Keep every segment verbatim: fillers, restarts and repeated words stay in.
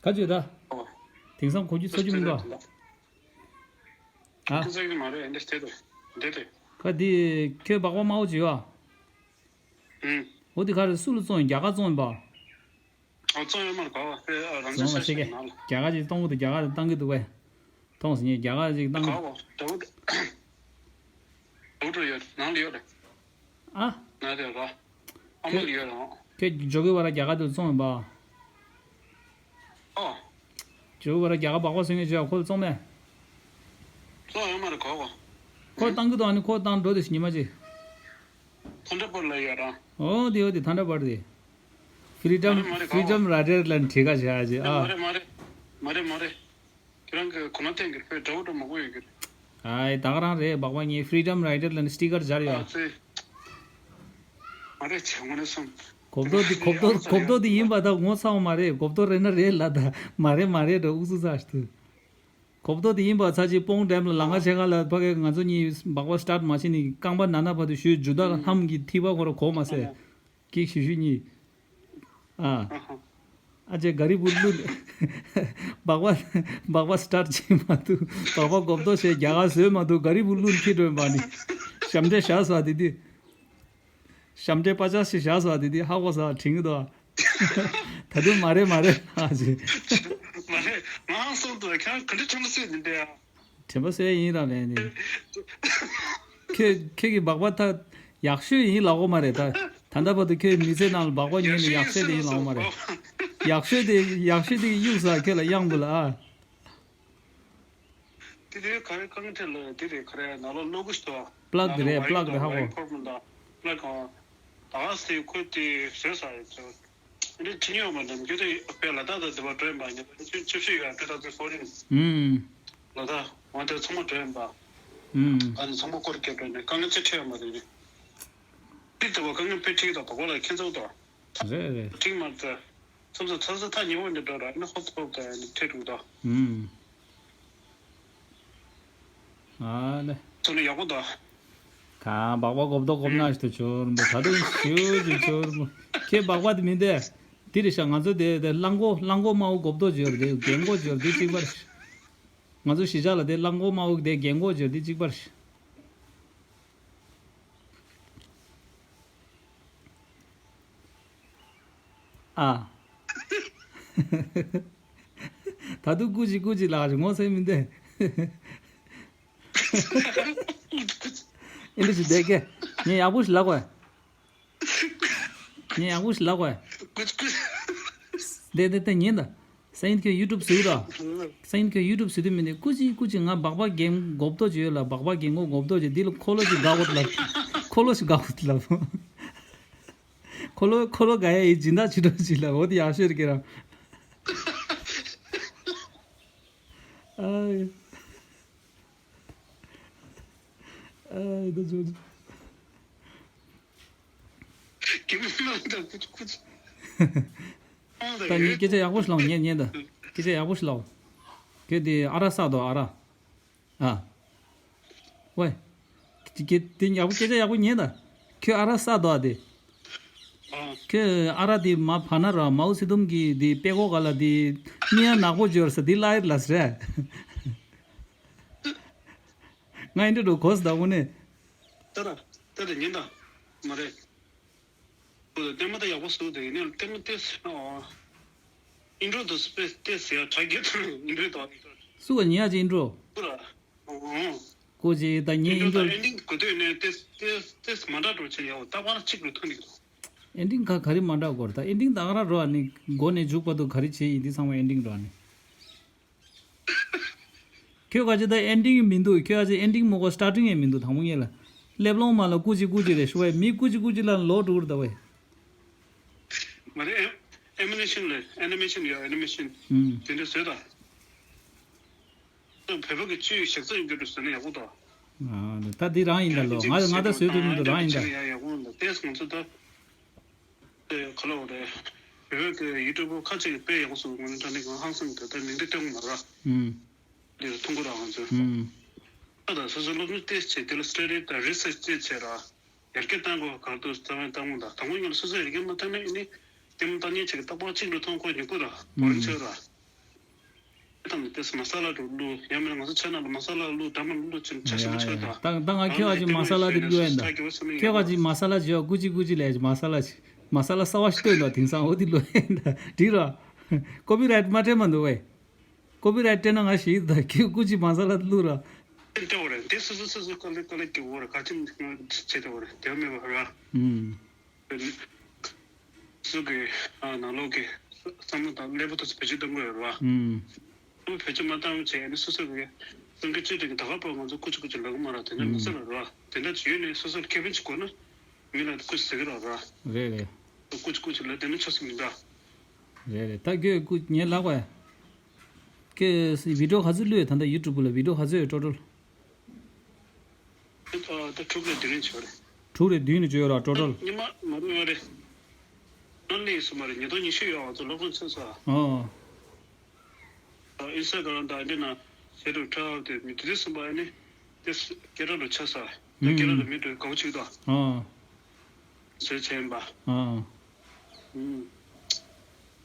ག་བྱོས་ད། ཨོ། དེང་སང་གོ་རྒྱུ་ཚོར་རྒྱུ་མི་འདུག་ཨ། ཨ། ཁོ་ཚོ་གི་མ་རེད། འདི་དེ་རེད། འདི་རེད། ག་འདི་ཁྱོད་སྦག་སྦག་དམར་པོ་བྱོས་ཨ། ཨུམ། འོ་དེ་ག་རེད། སུ་ལ་བཙོང་ཡིན། རྒྱ་གར་བཙོང་ཡིན་པ། ཨོ་བཙོང་ཡོད་མ་རེད། ག་བ་ཨེ་ཨ་རང་བཙོང་ཚོ་མ་ཤེས་ཤེས་ཀྱི་ནང་ལ། རྒྱ་གར་ཅིག་གཏོང་གི་འདུག་རྒྱ་གར་བཏང་གི་འདུག་བས། མཐོང་སོང་ངས་རྒྱ་གར་ཅིག་བཏང་གི་ག་བ་དེ་བ། དུག་སྦྲུལ་ཡོད། ནང་ལ་ཡོད་རེད། ཨ། ནང་རེད་ར། ཨ་མ་ལ་ཡོད་རང་། ཁྱོད་ཇོ་གི་བ་ར་རྒྱ་གར་དུ་བཙོང་ཡིན་པ། ཨོ། ཇོ་གི་བ་ར་རྒྱ་གར་སྦག་སྦག་བཟོ་མཁན་ཅིག་ཁོ་ལ་བཙོང་མེད། བཙོང་ཡོད་མ་རེད་ག་བ། ཁོ་བཏང་གི་འདུག་ཨ་ནི་ཁོ་བཏང་འགྲོ་དེ་ཉི་མ་ཅིག་ཐན་ཌ་པར་ལ་ཡོད་རང་། ཨོ་དེ་ཨོ་དེ་ཐན་ཌ་པར་དེ། ཕི་རི་ཌམ། མ་རེད་མ་རེད་ག་བ། ཕི་རི་ཌམ་ར་ཌར་ལ་འཁྲིད་ག་བྱ་ཅིག་ཨ། མ་རེད་མ་རེད། མ་རེད་མ་རེད། ཁྱེད་རང་གི་གོ་ན་བསྟན་གྱི་དཔེ་འདྲ་བོ་འདྲ་མང་པོ་ཡོད་ཀྱི་རེད། ཨའི་ད་ག་རང་རེད། སྦག་སྦག་ངས་Freedom Rider ལ་ནི་སི་ཊི་ཀར་སྦྱར་ཡོད། ཨ་ཙི། མ་རེད་ཅེས་ངོ་ནས་སོང་། གོབ་རྡོག་འདི་གོབ་རྡོག་གོབ་རྡོག་འདི་ཡིན་པ་ད་ངོ་ཚ་བ་མ་རེད། གོབ་རྡོག་རེད་ན་རེད་ལ་ད་མ་རེད་མ་རེད་འདྲ་ཨུ་ཚུགས་ཚ་ཞིག་འདུག་གོབ་རྡོག་འདི་ཡིན་པ་ཚ་ཅིག་སྤོང་འགྲམ་ལ་ལང་ཀ་ཆེ་ཁ་ལ་ཕ་གི་ང་ཚོ་གཉིས་སྦག་སྦག་སི་ཊར་མ་བྱེད་ནི་རྐང་པ་ན་ན་བར་དུ་ཞུས་ཇུ་ད་ལྷམ་གྱི་ཐིགས་པ་ཁོ་ར་གོ་མ་སེ། ཀིག་ཞུ་ཞུ་གཉིས། ཨ། ཨ་ཅེ་ག་རི་བུ་ལུན། སྦག་སྦག་སྦག་སྦག་སི་ཊར་བྱེད་མ་ཐུབ། སྦག་སྦག་གོབ་རྡོག་བྱས་རྒྱ་གར་བཟོས་མ་ཐུབ། ག་རི་བུ་ལུན་ཁྱི་འགྲོ་བ་ནི། ཞབས་འདྲེན་བཞག་སོ་དེ་དུས། ཞབས་འདྲེན་པ་ཅག་ཞིག་བཞག་སོ་དེ་དུས་ཧ་གོ་ས་དྲན་གི་འདུག་ད་དུང་མ་རེད་མ་རེད་ཨ་ཅེ། མ་རེད། ང་ཧང་སང་འདུག་ཁྱེད་རང་ག་འདྲ་ཁྲིམས་སྲིད་ནི་འདྲ། དྲན་པ་གསོས་ཡིན་ར་ལན་ནི། ཁྱོད་ཁྱོད་ཀྱི་སྦག་སྦག་ད་ཡག་ཤོས་ཡིན་ལབ་གོ་མ་རེད་ད། ད་ལྟ་བར་དུ་ཁྱོད་མི་ཚེ་ནང་ལ་སྦག་སྦག་ཉོས་ནས་ཡག་ཤོས་དེ་ཡིན་ལབ་གོ་མ་རེད། ཡག་ཤོས་དེ་ཡག་ཤོས་དེ་གཡུག་ས་ཁྱོད་ལ་གཡང་འདུག་ལ་ཨ། དེ་དེ་ག་རེ་རྐང་ཐེ་ལ་དེ་རེད། ག་རེ་ནང་ལོགས་སློག་གི་ཤོག་པ་ལག་དེ་རེད། ནང་ལོགས་པ་ལག་དེ་ཧ་གོ། ཝ་ཡིང་ཕོར་མ་དང་པ་ལག་གང་ད་ག་སེ་ཁོས་དེ་བཟོས་ས་ཡོད་ཚོད། འདི་ཁྲི་ཉོ་མ་འདྲ་མི་འདུག་དེ་བས་ལ་དྭགས་དང་དེ་བ་འགྲོ་ཡིན་པ་ཉེ་ཆར་ཆུ་ཚོད་ཡོད་ཊུ་ཐའུ་ཛེན་ཕོར་ཊིན། ཨུམ། ལ་དྭགས་འོ་དེ་ཚང་མ་འགྲོ་ཡིན་པ། ཨུམ། ཨ་ནི་ཚང་མ་སྐོར་སྐྱོད་འགྲོ་ནས་དཀའ་ངལ་ཚེ་འཕྲད་ཡོད་མ་རེད། དེ་དེ་བ་དཀའ་ངལ་དཔེ་འཕྲད་དང་བ་གོ་ལ་ཁྱེད་ཚོ་དང་། རེད་རེད། འགྲིག་མ་རེད། སོ་སོ་ཚ་ཚ་ཐག་ཉེ་བོ་འདི་འགྲོ་ར་ནི་ཧོབ་ཧོབ་ད་ནི་ཁྲིད་འགྲོ་ད། ཨུམ། ཨ་ལེ། ཚོ་ནི་ཡག་པོ་ད། ག་སྦག་སྦག་གོབ་རྡོག་གོབ་ན་ཞིག་ཏུ་ཆོར་མོ་ད་དུང་ཞུ་ཅིག་ཆོར་མོ། ཁྱེད་སྦག་སྦག་དེ་མིན་ཏེ། འདི་རེད་ཤག་ང་ཚོ་དེ་དེ་གླང་མགོ་གླང་མགོ་དམར་པོ་གོབ་རྡོག་ཅིག་ཡོད་རེད། དེ་རྒན་མགོ་ཅིག་ཡོད་རེད། དེ་གཅིག་པ་རེད། ང་ཚོ་གཞིས་ཆགས་ལ་དེ་གླང་མགོ་དམར་པོ་དེ་རྒན་མགོ་ཅིག་ཡོད་རེད། དེ་གཅིག་པ་རེད། ཨ། ད་དུང་སྐུ་མཁྱེན་སྐུ་མཁྱེན་ལགས་ངོ་ཚ་མི་འདུག་ཨིན་དྲི་ཞིག་བསྡད་ཀྱི། ངས་ཡག་པོ་ཞིག་ལབ་དགོས། ངས་ཡག་པོ་ཞིག་ལབ་དགོས། བསྡད་བསྡད་བསྡད་ཉན་ད། སང་ཉིན་ཁྱོད་ཡུ་ཊུབ་བཟོས་ར། སང་ཉིན་ཁྱོད་ཡུ་ཊུབ་བཟོས་དུས་མིན་ནས་སྐུ་མཁྱེན་སྐུ་མཁྱེན་ང་སྦག་སྦག་རྒན་གོབ་རྡོག་ཅིག་ཡོད་ལ། སྦག་སྦག་རྒན་གོབ་རྡོག་ཅིག་འདི་ལ་འཁོར་ལོ་ཞིག་དགའ་གོ་ལབ། འཁོར་ལོ་ཞིག་དགའ་གོ་ལབ། འཁོར་ལོ་འཁོར་ལོ་དགའ་ཡ་ཡི་སྦྱིན་བདག་ཅི་འདྲ་ཅིག་ལ་འོ་དེ་ཡག་ཤོས་རེད་ཀྱི་ར། ཨ་ཡ། ཨ་ཡ་ད་ཇོ་ཇོ། ད་ངས་སྐད་ཆ་ཡག་པོ་ཞིག་ལབ། ཉན་ཉན་ད། སྐད་ཆ་ཡག་པོ་ཞིག་ལབ། ཁྱོད་དེ་ཨ་ར་ས་དོ་ཨ་ར། ཨ། ཝེ། དེ་དེ་ཡག་པོ་སྐད་ཆ་ཡག་པོ་ཉན་ད། ཁྱོད་ཨ་ར་ས་དོ་ཨ་དེ། ཨ། ཁྱོད་ཨ་ར་དེ་མ་བ་ན་ར་མའོ་ཙེ་ཏུང་གི་དེ་པད་ཀོ་ག་ལ་དེ་མི་ཡ་ནག་པོ་འབྱོར་ས་དེ་ལ་ཡིར་ལ་ས་རེད། ང་ཨིན་དྲི་འགྲོ་གོ་ས་ད་དངོས་གནས། ད་ར་ད་ར་ཉན་ད། མ་རེད། ལྟད་མོ་ད་ཡག་པོ་བཟོས་འདུག་ཡིན་ནའང་ལྟད་མོ་ཏོག་ཙམ་ཨིན་ཊྲོ་དང་སི་པེ་སི་ཏོག་ཙམ་ཡ་དྲ་རྒྱ་དང་ཨིན་ཊྲོ་དང་། སུ་ག་ཉེ་ཡ་ཅིག་ཨིན་ཊྲོ། སུ་ར། ཨོ། ཀོ་ཅི་ད་ཉེ་ཨིན་ཊྲོ་ཨིན་ཊྲོ་དང་ཨེན་ཌིང་གོ་དུས་ནས་ཏོག་ཙམ་ཏོག་ཙམ་མ་འདྲ་འགྲོ་ཆེ་ཡ། འོ་ད་པར་གཅིག་རུ་ཐོན་འདུག་ཨེན་ཌིང་ག་ག་རེ་མ་འདྲ་གོ་ར། ད་ཨེན་ཌིང་ད་ག་ར་རོ་ཨ་ནི་འགོ་ནས་མཇུག་བར་དུ་ག་རེ་བྱས་ཡིན་འདི་ཚང་མ་ཨེན་ཌིང་རོ་ཨ་ནི། ཁྱོད་ག་ཅི་ད་ཨེན་ཌིང་མི་འདུག་ཁྱོད་ག་ཅི་ཨེན་ཌིང་མོ་གོ་སི་ཊར་ཊིང་ཡང་མི་འདུག་དང་པོ་ཉིད་ལ། སླེབས་ལོང་མ་ལ་ཀུ་ཅི་ཀུ་ཅི་རེད་ཞུ་བས། མི་ཀུ་ཅི་ཀུ་ཅི་ལ་ལོ་དྲུག་རེད་ད་བས། མ་རེད། ཨེ་ཨེ་མི་ནེ་ཤན་ལ་ཨེ་ནི་མེ་ཤན་ཡོད། ཨེ་ནི་མེ་ཤན། ཨུམ། དེ་འདྲ་བཟོས་ད། བོད་པ་གི་སྤྱི་ཡི་ཞག་རྩ་ཡོད་རྒྱུ་འདྲ་བཟོས་ན་ཡག་པོ་ད། ཨ་ད་འདི་རང་ཡིན་ད་ལོ། ང་ང་ད་བཟོས་ཐུབ་མི་འདུག་རང་ཡིན་ད། ཡག་པོ་འདུག་ཏེས་ང་ཚོ་ད། དེ་ག་ལ་བ་རེད། བོད་ཀྱི་ཡུ་ཊུབ་པར་ཁ་ཅིག་དཔེ་ཡག་པོ་བཟོ། ང་ནི་དྲང་གནས་ང་ཧང་སང་གི་ད་མིང་དེ་སྟོན་གི་མ་རེད། ཨུམ། འདིར་མཐོང་གི་རེད་ང་ཚོས། ཨུམ། ད་ད་སོ་སོ་སློབ་སྦྱོང་ཏོག་ཙམ་བྱས། དེ་ལ་སི་ཊ་ཌི་དང་རི་སར་ཆི་ཅིག་བྱས་ར། ཡར་རྒྱས་གཏང་དགོས་ག་རེ་འདུག་རྩ་བའི་ལྟ་དགོངས་དང་། དང་པོ་ཉིད་ལ་སོ་སོ་ཡར་རྒྱས་མ་བཏང་ན་ཨ་ནི་ལྟད་མོ་ལྟ་མཁན་ཅིག་གིས་རྟག་པར་གཅིག་ལ་མཐོང་ཁོ་ཉོབ་ཀྱི་རེད། བོ་རིང་ཆགས་རེད། ཙམ་དེ་མ་ས་ལ་དུ་བླུགས། ཡང་མིན་ན་ང་ཚོ་ཆ་ནང་ལ་མ་ས་ལ་བླུགས། འདྲ་མ་བླུགས་ཅིག་ཆ་ཞིམ་པོ་ཆགས་དང་། ད་ད་ང་ཁྱོད་ཨ་ཅིག་མ་ས་ལ་དེ་བླུགས་ཡ་འདྲ། ཁྱོད་ཨ་ཅིག་མ་ས་ལ་ཅིག་ཀུ་ཅི་ཀུ་ཅི་ལས་ཅིག་མ་ས་ལ་ཅིག་མ་ས་ལ་གསར་བ་ཞིག་བཏོན་འདུག་དེང་སང་འོ་དེ་བླུགས་ཡ་འདྲ་འགྲིག་ར། ཀོ་པི་རའེ་ཊི་མ་སྤྲད་མ་འདུག་བས། ཀོ་པི་རའེ་ཊི་སྤྲད་ན་ང་ཞིག་ད་ཁྱོད་ཀུ་ཅི་མ་ས་ལ་བླུགས་ར། སྤྲད་པ་རེད། དེ་སོ་སོ་སོ་སོ་དཀའ་ལས་དཀའ་ལས་སྐྱེ་བོ་རེད། ག་ཅི་བྱེད་ཐུབ་པ་རེད། དེ་མེད་པ་ར། ཨུམ། སུ་གི་ཨ་ནང་ལོགས་ཀྱི་བསམ་བློ་དང་ཀླད་པ་དེ་ཚོ་བེད་སྤྱོད་གཏོང་དགོས་ཡོད་རེད་བ། ཨུམ། བེད་སྤྱོད་མ་བཏང་བྱས་ནས་སོ་སོ་གི་སེམས་ཁྲལ་བཅོས་སྒྲིག་གི་ད་ག་པར་ང་ཚོ་ཀུ་ཅི་ཀུ་ཅི་ལབ་གི་མ་རེད། དེ་འདྲ་མ་ཟེར་རོགས་ར། དེ་འདྲ་བྱས་ནས་སོ་སོར་ཁེ་ཕན་ཅིག་དགོས་ན་མི་ལ་ཀུ་ཅི་ཟེར་གི་རོགས་ར། རེད་རེད། ཀུ་ཅི་ཀུ་ཅི་ལབ་དེ་ནི་ཆོག་ས་མི་འདུག་རེད་རེད། ད་ཁྱོད་ཀུ་ངས་ལབ་པ། ཁྱོད་བི་ཌིའོ་ག་ཚོད་བླུགས་ཡོད། ད་ལྟ་ཡུ་ཊུབ་ལ་བི་ཌིའོ་ག་ཚོད་ཡོད་ཊོ་ཊལ། ད་དྲུག་རེ་བདུན་ནས་བྱོས་རེད། དྲུག་རེ་བདུན་ནས་བྱོས་ཡོད་ར་ཊོ་ཊལ། ཉི་མ་མ་རུ་ཡོད་རེད། ནམ་ལས་སུ་མ་རེད། ཉིས་སྟོང་ཉི་ཤུ་ཡོད། ང་ཚོ་སློབ་སྦྱོང་ཚོས་ས། ཨོ། ཨིན་སི་ཊ་གྷ་རམ་དང་འདི་ན་ཟེར་དུ་ཁྲ་དེ་མི་དེ་དུས་སུ་མ་ནི་དེ་སྐད་གྲགས་ལ་ཆགས་ས། དེ་སྐད་གྲགས་ལ་མི་དུ་དགའ་བོ་ཅིག་དང་། ཨོ། ཟེར་བྱས་ཡིན་པ། ཨོ། ཨུམ།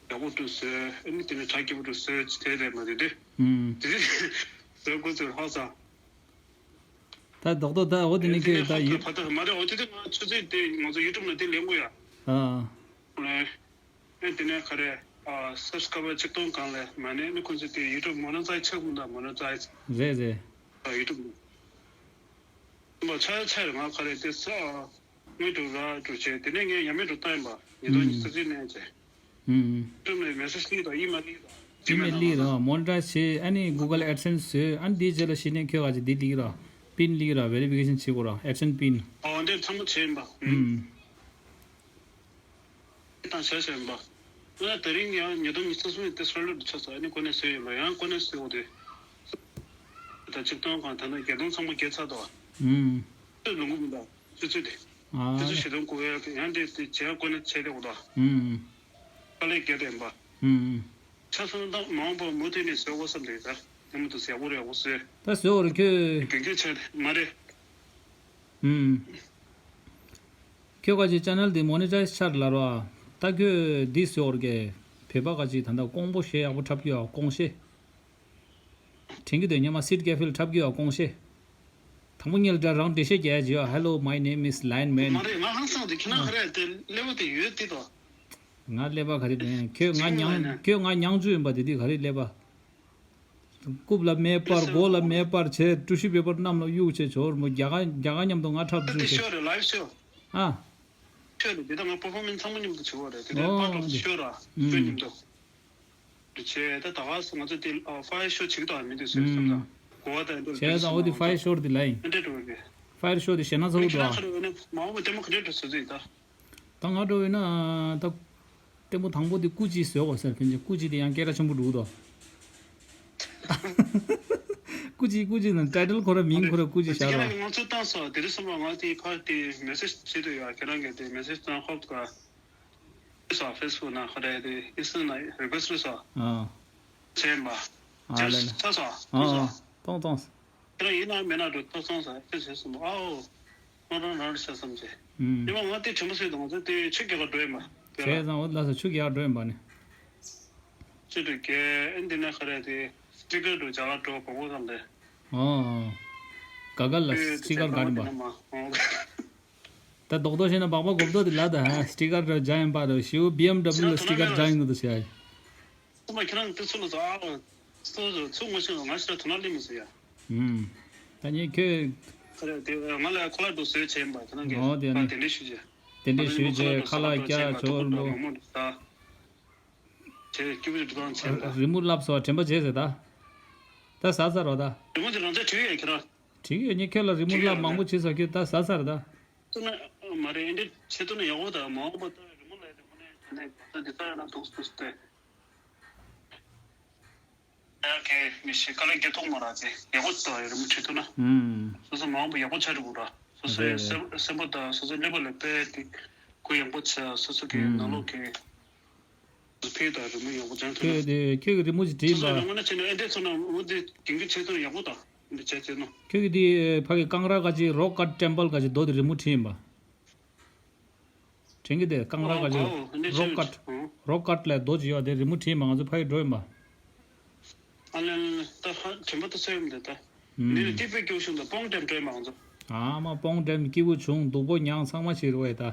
ཡག་པོ་འདུག་ཟེར། ཨ་ནི་དེ་ནས་གྲ་རྒྱས་པོ་འདུག་ཟེར་དེ་རེད་མ་རེད་དེ། ཨུམ། དེ་ཟེར་དགོས་ཚུལ་ཧ་ས། ད་རྡོག་རྡོག་ད་འོ་དེ་ནས་ཁྱོད་ད་ཡུ། ཕ་ད་མ་རེད། འོ་དེ་དེ་ང་ཆུ་ཚོད་དེ་ང་ཚོ་ཡུ་ཊུབ་ནང་དེ་ལེན་དགོས་ཡ། ཨ། ཨེ་དེ་ནས་ག་རེ། ཨ་སབ་སི་ཀ་རའེ་བར་གཅིག་སྟོང་གང་ལས་མ་ནས་ནི་ཁོང་ཚོ་དེ་ཡུ་ཊུབ་མོ་ནེ་ཊའེ་ཛི་ཆགས་མི་འདུག་མོ་ནེ་ཊའེ་ཛི། རེད་རེད། ཨ་ཡུ་ཊུབ་མ་ཆ་ཆ་རེད། ང་ག་རེ་དེ་ས་ཨ་ངའི་འགྲོ་ར་འགྲོ་བྱས་དེ་ནས་ངས་ཡ་མེད་འགྲོ་བཏང་ཡིན་པ། ཉིས་སྟོང་ཉི་ཤུ་རྩ་གཅིག་ནས་བྱས། ཨུམ། ཡུ་ཊུབ་ནས་མེ་སེ་ཇི་སླེབས་དང་ཨི་མེལ་སླེབས་དང་། ཨི་མེལ་སླེབས་དང་མོ་ནེ་ཊའེ་ཛི་བྱས། ཨ་ནི་གུ་གལ་ཨེ་ཌི་སེན་སི་བཟོས། ཨ་ནི་དེའི་རྗེས་ལ་གཞི་ནས་ཁྱོད་ག་ཅིག་འདི་སླེབས་ར། པིན་སླེབས་ར། ཝེ་རི་ཕི་ཀེ་ཤན་བྱེད་དགོས་ར། ཨེ་ཌི་སེན་སི་པིན། ཨོ་འདི་ཚང་མ་བྱས་ཡིན་པ། ཨུམ། དང་བྱས་བྱས་ཡིན་པ། ང་དེ་རིང་ཡང་ཉིས་སྟོང་ཉི་ཤུ་རྩ་གསུམ་དེ་སོལ་ཌ་ཆགས་སོང་། ཨ་ནི་གོ་གནས་བཟོས་ཡོད་པ། ཡང་གོ་གནས་བཟོས་འོ་དེ། ད་གཅིག་སྟོང་གང་ད་ནི་བརྒྱད་སྟོང་ཚང་མ་བརྒལ་ཚར་དོ། ཨུམ། ལོངས་སྐུ་མི་འདུག་ཆུ་ཚོད་དེ། ཨ་ཆུ་ཚོད་ལས། བཞི་སྟོང་དགུ་བརྒྱ་ཡང་དེ་དེ་བྱས་གོ་གནས་བྱས་ཏེ་འོ་ད། ཨུམ། དཀའ་ལས་བརྒྱབ་ཡིན་པ། ཨུམ། ཆ་ཚང་ད་མ་འོངས་པ་མུ་མཐུད་ནས་བཟོ་དགོས་བསམ་དེ་ད་དེ་མུ་མཐུད་ཡག་པོ་རེད། ཡག་པོ་བཟོས། ད་བཟོ་བར་ཁྱོད། རྒྱུན་འཁྱོངས་བྱས་མ་རེད། ཨུམ། ཁྱོད་ཀ་ཅིག་ཅེ་ནལ་འདི་མོ་ནེ་ཊའེ་ཛི་ཆགས་ལ་རོ། ད་ཁྱོད་འདི་བཟོ་བར་གི་བོད་པ་ཀ་ཅིག་ད་ལྟ་ཀོང་པོ་གཞས་ཡག་པོ་འཁྲབ་ཀྱི་ཡོད། ཀོང་གཞས། དྲན་གྱི་འདུག་ཉི་མ་སིད་ཀེ་ཕིལ་འཁྲབ་ཀྱི་ཡོད་ཀོང་གཞས། དང་པོ་ཉིད་ལ་རང་འགྲེལ་བཤད་རྒྱག་ཡ་ཅིག་ཡོད། Hello, my name is Lion Man། མ་རེད། ང་ཧང་སང་དེ་ཁྱེད་རང་ག་རེ་དེ་ཀླད་པ་དེ་ཡོད་དེ་དོ། ང་ཀླད་པ་ག་རེ་དེ་ཁྱོད་ང་མྱང་ཁྱོད་ང་མྱང་ཆུ་ཡིན་པ་དེ་དུས་ག་རེ་ཀླད་པ། རྐུབ་ལ་མེ་སྤར། མགོ་ལ་མེ་སྤར་བྱས། ཀྲུ་ཤི་པེ་པར་གནམ་ལ་གཡུག་བྱས། ཇོར་མོ་རྒྱ་གར་རྒྱ་གར་མཉམ་དུ་ང་འཁྲབ་ད་བཅུག་དེ་བྱས། ཤོ་རེད། ལའིབ་ཤོ། ཨ། ཤོ་རེད། དེ་ད་ང་པར་ཕོར་མེན་སི་ཚང་མ་མཉམ་དུ་བྱེད་དགོས་རེད། དེ་ནས་ཨོ་པར་ཊི་ཨོཕ་ཤོ་ར། ཤོ་མཉམ་དུ་བྱས། ད་ད་ག་སེ་ང་ཚོ་དེ་ཨ་ཕ་ཡར་ཤོ་བྱེད་ཀྱི་འདུག་མི་འདུག་ཟེར་བསམ་ད། གོ་བ་ད་འདི་བྱས་ཙང་འོ་དེ་ཕ་ཡར་ཤོ་དེ་ལ་ཡིན། འདྲེ་འགྲོ་གི། ཕ་ཡར་ཤོ་དེ་ཞེ་ན་ཚ་བོ་འདུག་ཨ། ཁྱེད་རང་ཁ་རེ་མ་འོངས་པ་ལྟད་མོ་ག་འདྲས་འགྲོ་ཟེར་ཟེར་ད། ད་ང་འགྲོ་བས་ན་ད། ལྟད་མོ་དང་པོ་དེ་ཀུ་ཅི་བཟོས་གོ་ཟེར། ཕན་ཆད་ཀུ་ཅི་དེ་ཡང་སྐད་གྲགས་ཆེན་པོ་འགྲོ་གི་འདུག་ཀུ་ཅི་ཀུ་ཅི་ན་ཊའི་ཊལ་ཁོ་ར་མིང་ཁོ་ར་ཀུ་ཅི་བཞག་རོགས། ང་ཚོ་བཏང་སོང་། དེ་རིང་སོང་བ་ང་དེ་ཕར་དེ་མེ་སེ་ཇི་བྱེད་དུ་ཡོད། ཁྱེད་རང་གིས་དེ་མེ་སེ་ཇི་བཏང་ཧོབ་ག་སོང་། ཕེ་སི་བུག་ན་ཁོ་ར་དེ་ཨིན་སི་ཊ་ན་རི་ཀུ་ཨེ་སི་ཊི་སོང་། ཨ། བྱས་མ། ཨ་ལ་ལ། ཆ་སོང་། ཨ་ཨ། གཏོང་གཏོང་། ཁྱེད་རང་ཡིན་ན་མེད་ན་འགྲོ་ཐོབ་སོང་ཟེར་ཨེ་ཟེར་སོང་། ཨའོ། ང་རང་རང་རེད་ཤག་བསམ་བྱས། ཨུམ། ཉི་མ་ང་དེ་དྲན་པ་གསོས་དང་ང་ཚོ་དེ་ཆུ་རྒྱག་ག་འགྲོ་ཡིན་པ། དེ་ལ། བྱས་ཙང་འོ་ལ་ས་ཆུ་རྒྱག་ག་འགྲོ་ཡིན་པ་ནི། ཆུ་འགྲོ་རྒྱག་ཨེ་འདི་ནས་ཁ་རས་དེ་སི་ཊི་ཀར་འགྲོ་རྒྱག་ག་འགྲོ་གོ་གོ་བསམ་རེད། ཨོ། ག་ག་ལ་སི་ཊི་ཀར་ག་རེ་ཡིན་པ། ད་རྡོག་རྡོག་བཤད་ན་སྦག་སྦག་གོབ་རྡོག་དེ་ལ་ད་ཧ་སི་ཊི་ཀར་འགྲོ་རྒྱག་ཡིན་པ་རེད། ཞེའུ་བི་ཨེམ་ཌབ་ལུ་ལ་སི་ཊི་ཀར་རྒྱག་ཡིན་ནོ་དེ་བྱས། ཨ་མ་ཁྱེད་རང་དེ་ཚོ་ལ་ཟ་ཨ་ཚོ་ཚོ་ཚོ་ངོ་ཤེས་ང་ཤི་ར་དོ་ན་ལི་མི་ཟེར་ཡ། ཨུམ། ད་ཉིན་ཁྱོད། ཁ་ར་དེ་ང་ལ་ཁོ་ལ་འགྲོ་སོས་བྱས་ཡིན་པ་ཁྱེད་རང་གིས་ཨོ་དེ་ང་ནི་དེ་འདྲས་ཞུ་རྒྱུ། དེ་འདྲས་ཞུ་རྒྱུ་ཁ་ལག་རྒྱག་ཇོར་མོ། མོ་ཟ། བྱས་སྐྱིད་པོ་འགྲོ་སྟངས་བྱས་པ། རི་མོ་བསླབས་སོ་དྲན་པ་བྱས་ཟེར་ད། ད་ཟ་ཟ་རོ་ད། རི་མོ་དེ་རང་ཚོས་བྲིས་ཡོད་ཁྱེད་རང་། བྲིས་ཡོད་ཉིན་ཁྱོད་ལ་རི་མོ་བསླབས་མང་པོ་བྱས་སོ་ཁྱོད་ད་ཟ་ཟ་ར་ད། ཏུ་ན་མ་རེད། ཨེ་འདྲས་བྱེད་ཐུབ་ན་ཡག་པོ་ད་མ་འོངས་པ་ད་རི་མོ་ལས་དེ་མོ་ནས་དེ་ནས་ད་འདི་ལྟ་ཡོད་ན་འདུག་འདུག་སྟེ། ཡ་ཁེ་མི་ཤེས་དཀའ་ལས་རྒྱག་ཐུབ་མ་ར་ཅེ་ཡག་པོ་ད་རི་མོ་བྲིས་ཐུབ་ན། ཨུམ། སོ་སོ་མ་འོངས་པ་ཡག་པོ་ཆགས་འགྲོ་གི་ར། སོ་སོའི་རེད་རེད། སེམས་སེམས་པ་དང་སོ་སོའི་ཀླད་པ་ལ་དཔེ་དེ་གུ་ཡངས་པོ་ཆགས། སོ་སོ་གི་ཨུམ། ནང་ལོགས་ཀྱི་ཕེ་དང་རི་མོ་ཡག་པོ་སྦྱང་ཐུབ་ན། ཁྱོད་དེ་ཁྱོད་ཀྱི་རི་མོ་ཅིག་བྲིས་སོ་སོའི་པ། རང་དབང་ན་བྱས་ན་ཨེ་འདྲས་སོང་ན་འོ་དེ་རྒྱུན་གྱི་ཆེད་དུ་ཡག་པོ་དང་འདི་བྱས་བྱས་ན། ཁྱོད་ཀྱི་དེ་ཕ་གི་ཀང་ར་ག་ཅིག་རོག་ཀཊ་ཊེམ་པལ་ག་ཅིག་རྡོ་དེ་རི་མོ་བྲིས་ཡིན་པ། དྲན་གྱི་དེ་ཀང་ར་ག་ཅིག་ཨོ་ཨོ་ཨེ་འདྲས་རོག་ཀཊ་ཨོ། རོག་ཀཊ་ལས་རྡོ་ཅིག་ཡོད་དེ་རི་མོ་བྲིས་ཡིན་པ། ང་ཚོ་ཕ་གི་འགྲོ་ཡིན་པ། ཨ་ལན། དྲན་པ་ད་སོ་ཡོམ་འདི་ད། ཨུམ། འདི་ལ་ཏི་པེ་སྐྱོ་ཤུང་ད་པོང་འགྲེམ་སྤྲོད་མང་ཚོ། ཨ་མ་པོང་འགྲེམ་སྐྱིད་པོ་བྱུང་སྡུག་པོ་མྱངས་ཚང་མ་བྱེད་རོགས་ཡ་ད།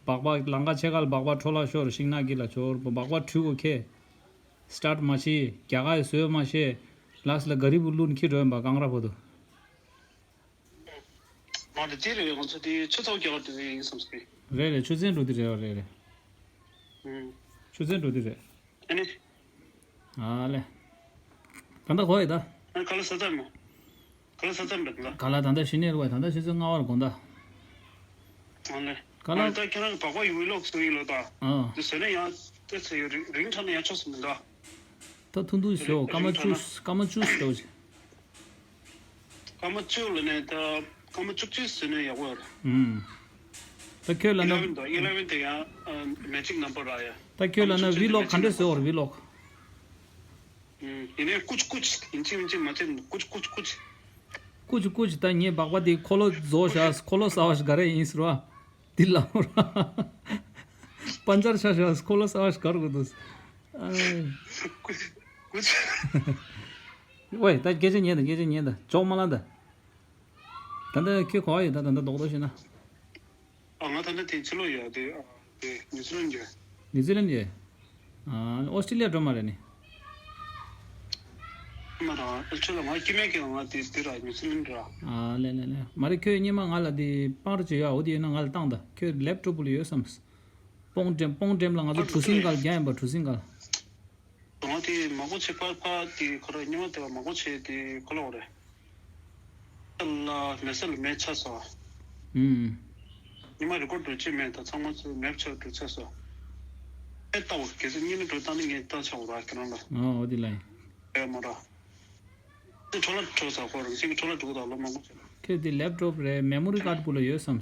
སྦག་སྦག་ལང་ཀ་ཆེ་ཁལ་སྦག་སྦག་འཕྲོ་ལ་ཤོར་ཤིང་ནག་གི་ལ་ཆོར་སྦག་སྦག་འཁྲུལ་གོ་ཁེ། སི་ཊར་ཊི་མ་བྱེད་རྒྱ་ག་ཡི་བཟོས་མ་ཤེས། ལགས་ལ་ག་རི་བུ་ལུན་ཁྱི་འགྲོ་ཡིན་པ་ཀང་ར་བོ་དུ། མ་རེད་དེ་རེད། ང་ཚོ་དེ་ཆུ་ཚོད་བརྒྱ་པ་དེ་ཡིན་བསམ་སོང་། རེད་རེད། ཆུ་ཚན་འགྲོ་དེ་རེད་བ། རེད་རེད། ཨུམ། ཆུ་ཚན་འགྲོ་དེ་རེད། ཨ་ནི། ཨ་ལེ། ད་ལྟ་གོ་ཡི་ད། ཨ་ག་ལ་ས་ཚར་མ། ག་ལ་ས་ཚར་མ་ད། ག་ལ་ད་ལྟ་ཤི་ནས་རུ་བ་ད་ལྟ་ཆུ་ཚན་ལྔ་བར་དགོང་ད། ཨ་ལེ། ག་ལ། ཨ་ད་ཁྱེད་རང་གི་སྦག་སྦག་ཡི་ཝི་ལོག་བཟོ་ཡི་ལོ་ད། ཨ། དེ་བཟོས་ན་ཡང་དེ་ཚེ་ཡོད་རིང་རིང་ཐང་ན་ཡང་ཆོག་སོང་མི་འདུག་ད་ཐུང་ཐུང་ཞོ་སྐར་མ་བཅུ་སྐར་མ་བཅུ་ཞོ་ཅིག་སྐར་མ་བཅུ་ལ་ནས་ད་སྐར་མ་བཅུ་གཅིག་ཟིན་ན་ཡག་པོ་ཡོད་རེད། ཨུམ། ད་ཁྱོད་ལ་ན། ཨི་ལེ་ཝན་དེ་ཡང་མེ་ཇིག་ནམ་བར་ར་ཡ། ད་ཁྱོད་ལ་ན་ཝི་ལོག་ག་འདྲས་བཟོ་བར་ཝི་ལོག་ཡིན་ནའི་ཀུ་ཅི་ཀུ་ཅི་ཡིན་གཅིག་མིན་གཅིག་མ་བྱེད་ཀུ་ཅི་ཀུ་ཅི་ཀུ་ཅི། ཀུ་ཅི་ཀུ་ཅི་ད་ངས་སྦག་སྦག་དེ་འཁོར་ལོ་བཟོ་བཞག་འཁོར་ལོ་ཟ་བ་ཞིག་ག་རེ་ཡིན་ཟེར་བ། འདི་ལ་པན་ཅར་ཆགས་ཤག་འཁོར་ལོ་གསར་བ་ཞིག་ག་རེ་དགོས་འདུག་ཨ། ཝེ་ད་སྐད་ཆ་ཉན་དང་སྐད་ཆ་ཉན་དང་ཇོག་མ་ལ་ད། ད་ལྟ་ཁྱོད་ག་པར་ཡོད་ད། ད་ལྟ་རྡོག་རྡོག་ཤོད་ན། ཨ་ང་ད་ལྟ་དེ་ཕྱི་ལོགས་ཡོད་དེ། ཨ་དེ་ཉུ་སི་ལན་ཡོད། ཉུ་སི་ལན་ཡོད། ཨ་ཨོ་སི་ཀྲི་ལི་ཡ་འགྲོ་མ་རེད་ནི། མ་ར་ཨེ་ཆོ་ལ་ང་སྐྱེ་དམན་གྱི་ང་དེ་དེ་ར་ཉུ་སི་ལན་ར། ཨ་ལེ་ལེ་ལེ། མ་རེད་ཁྱོད་སྙེ་མ་ང་ལ་དེ་པར་ཅིག་ཡོད། འོ་དེ་ཡོད་ན་ང་ལ་བཏང་ད། ཁྱོད་ལེབ་ཀྲོབ་ལ་ཡོད་བསམ། པོང་འགྲེམ་པོང་འགྲེམ་ལ་ང་ཚོ་གྲུ་གཟིངས་སྒང་རྒྱག་ཡིན་པ། གྲུ་གཟིངས་སྒང་། ང་དེ་མང་པོ་བྱེད་པ་ཕ་དེ་ཁོ་ར་སྙེ་མ་དེ་བ་མང་པོ་བྱེད་དེ་ཁོ་ལ་འོ་རེད། ལ་མེ་སལ་མེ་ཆ་སོ། ཨུམ། ཉི་མ་རི་ཀོར་འགྲོ་ཅི་མེད་ད་ཚང་མ་ཚོ་མེབ་ཆ་འགྲོ་ཆ་སོ། ཨེ་ལྟ་བ་གལ་སྲིད་གཉིས་ནི་འགྲོ་ད་ནི་ངས་ལྟ་ཆ་འོ་ར་ཁྱེད་རང་ལ། ཨོ་འོ་དེ་ལ་ཡིན། ཨེ་མ་ར། ཨེ་འཕྲོ་ལ་འཕྲོ་ས་ཁོ་རང་ཤིང་གི་འཕྲོ་ལ་འགྲོ་ད་ལོ་མང་པོ་བྱས། ཁྱོད་དེ་ལེབ་ཀྲོབ་རེད། མེ་མོ་རི་ཀར་བུ་ལ་ཡོད་བསམ།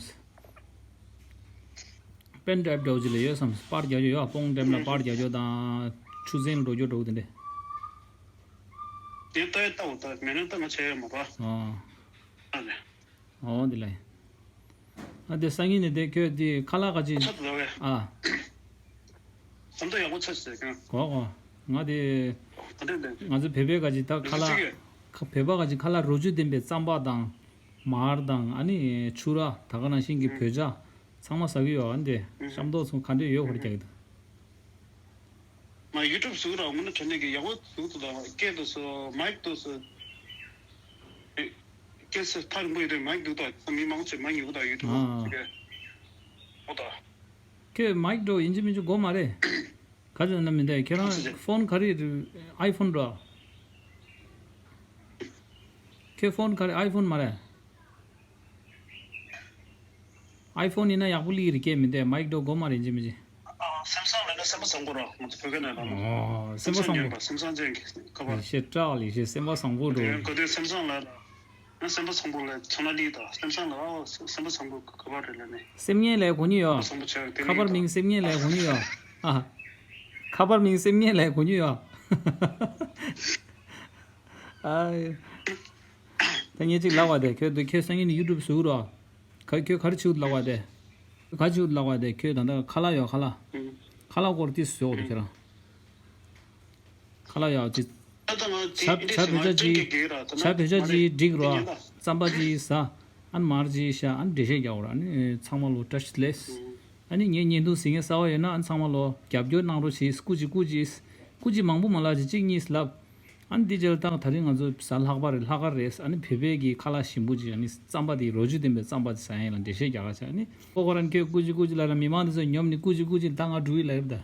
པེན་ཌ་རའིབ་འདྲ་བོ་ཅིག་ལ་ཡོད་བསམ། པར་རྒྱག་རྒྱུ་ཡོད། པོང་འགྲེམ་ལ་པར་རྒྱག་རྒྱུ་དང་ཆུ་ཚན་འགྲོ་རྒྱུ་འགྲོ་གི་དེ་འདྲས། དེ་ལྟ་ཡ་ལྟ་བ་ད་མེད་ན་ལྟ་ང་བྱས་ཡོད་མ་ར། ཨོ། ཨ་ལེ། ཨོ་འདི་ལ་ཡིན། ཨ་དེ་སང་ཉིན་ནས་དེ་ཁྱོད་དེ་ཁ་ལག་ག་ཅི། ཆ་ད་བས། ཨ། ས་མཐོ་ཡག་པོ་ཆགས་ཟེར་མཁན། གོ་གོ། ང་དེ། ད་དེ་འདྲ། ང་ཚོ་བོད་པའི་ག་ཅི་ད་ཁ་ལག་ཁ་བོད་པ་ག་ཅི་ཁ་ལག་རོ་བཅུད་ལྡན་པའི་རྩམ་པ་དང་། མར་དང་ཨ་ནི་ཕྱུར་ར་ད་ག་ནང་བཞིན་གྱི་བོད་ཇ། ཚང་མ་ཟ་གི་ཡོད། ཨ་ནི་དེ་ཤམ་ཏོག་ཚོ་ག་འདྲས་ཡོད་ཧོར་རྒྱག་གི་འདུག་ང་ཡུ་ཊུབ་བཟོ་ར་ངོ་ན་དྲན་ནས་ཀྱི་ཡག་པོ་བཟོ་ཐུབ་དང་སྐད་དུ་སོ་མའིག་དུ་སོ། སྐད་སོ་ཐག་རིང་པོ་ཡོད་དུས་མའིག་འདུག་ད་མི་མང་ཆེ་མའིག་ཡོད་ད་ཡུ་ཊུབ་ཨ། ཟེར་གི། ཨོ་ད། ཁྱོད་མའིག་འགྲོ་ཡིན་གཅིག་མིན་གཅིག་དགོས་མ་རེད། ག་ཚོད་ན་མི་འདུག་ཁྱེད་རང་ཨ་ཙི་ཙི། ཕོན་ག་རེ་རེད། ཨའི་ཕོན་འགྲོ། ཁྱོད་ཕོན་ག་རེ་ཨའི་ཕོན་མ་རེད། ཨའི་ཕོན་ཡིན་ན་ཡག་པོ་ལི་རི་སྐད་མི་འདུག་མའིག་འགྲོ་དགོས་མ་རེད་ཡིན་གཅིག་མིན་གཅིག་ཨ་སེམ་སང་ལ་ན་སེམས་པ་བཟང་པོ་ར་ང་ཚོ་བོད་སྐད་ནང་ལ་ན། ཨོ་སེམས་པ་བཟང་པོ། སེམས་སང་ཅན་གྱི་ཁ་པར། ལི་ཤེ་ཀྲག་ལི་ཤེ་སེམས་པ་བཟང་པོ་འགྲོ། དེ་ག་དུས་སེམས་སང་ལ་ན་སེམས་པ་བཟང་པོ་ལ་ཚོ་ན་ལི་ད་སེམས་སང་ལ་ཨོ་སེམས་པ་བཟང་པོ་ཁ་པར་རེད་ལ་ནི། སེམས་ངན་ལས་གོ་ཉི་ཡོད། བཟང་པོ་ཆགས་དེ་ཁ་པར་ལི་མིང་ད་སེམས་ངན་ལས་གོ་ཉི་ཡོད། ཨ། ཁ་པར་མིང་སེམས་ངན་ལས་གོ་ཉི་ཡོད། ཨ། ད་ངས་གཅིག་ལབ་པ་དེ་ཁྱོད་དུ་ཁྱོད་སང་ཉིན་ནས་ཡུ་ཊུབ་བཟོ་གི་རོགས། ག་ཁྱོད་ག་རེ་བྱེད་དགོས་ལབ་པ་དེ། ག་བྱེད་དགོས་ལབ་པ་དེ་ཁྱོད་ད་ལྟ་ཁ་ལག་ཡོད་ཁ་ལག་ཨུ། ཁ་ལག་སྐོར་ཏིས་བཟོ་དགོས་ཁྱོད་རང་། ཁ་ལག་ཡོད་ཅི། ད་ང་ཇ་དེ་ཇ་བོད་ཇ་ཅི། འདི་ཇ་བོད་ཇ་ཅི་འགྲིག་རོགས། རྩམ་པ་ཅི་ཟ། ཨ་ནི་མར་ཅི་ཤ། ཨ་ནི་འབྲས་ཤ་རྒྱག་རོགས། ཨ་ནི་ཚང་མ་ལོ་བཀྲ་ཤིས་བདེ་ལེགས། ཨ་ནི་ངས་བརྙན་ཐུང་གཟིགས་མཁན་གསར་པ་ཡོད་ན་ཨ་ནི་ཚང་མ་ལོ་རྒྱབ་སྐྱོར་གནང་རོགས་བྱེད། སྐུ་མཁྱེན་སྐུ་མཁྱེན། སྐུ་མཁྱེན་མང་པོ་མ་ལབ་ཅིག་གཅིག་གཉིས་ལབ། ཨ་ནི་འདི་རྗེས་ལ་ད་ད་རིང་ང་ཚོ་གཟའ་ལྷག་པ་རེད་ལྷག་དཀར་རེད། ཨ་ནི་བོད་པའི་གི་ཁ་ལག་ཞིམ་པོ་ཅིག་ཨ་ནི་རྩམ་པ་དེ་རོ་བཅུད་ལྡན་པའི་རྩམ་པ་དེ་ཟ་ཡ་ལ་འགྲེལ་བཤད་རྒྱག་ག་བྱ། ཨ་ནི་ཨོ་ཁོ་རང་ཁྱོད་སྐུ་མཁྱེན་སྐུ་མཁྱེན་ལབ་ན་མི་མང་འདི་ཚོ་ཉོབ་ནི་སྐུ་མཁྱེན་སྐུ་མཁྱེན་ད་ང་འགྲོ་གི་ལབ་ཡོད་ད། དེ་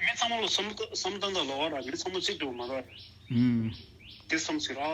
མི་ཚང་མ་ལ་བསམ་བསམ་སྟངས་དང་ལོགས་ཀ་ར་མི་ཚང་མ་གཅིག་འགྲོ་མ་ར། ཨུམ། དེ་བསམ་ཟེར་ཨ།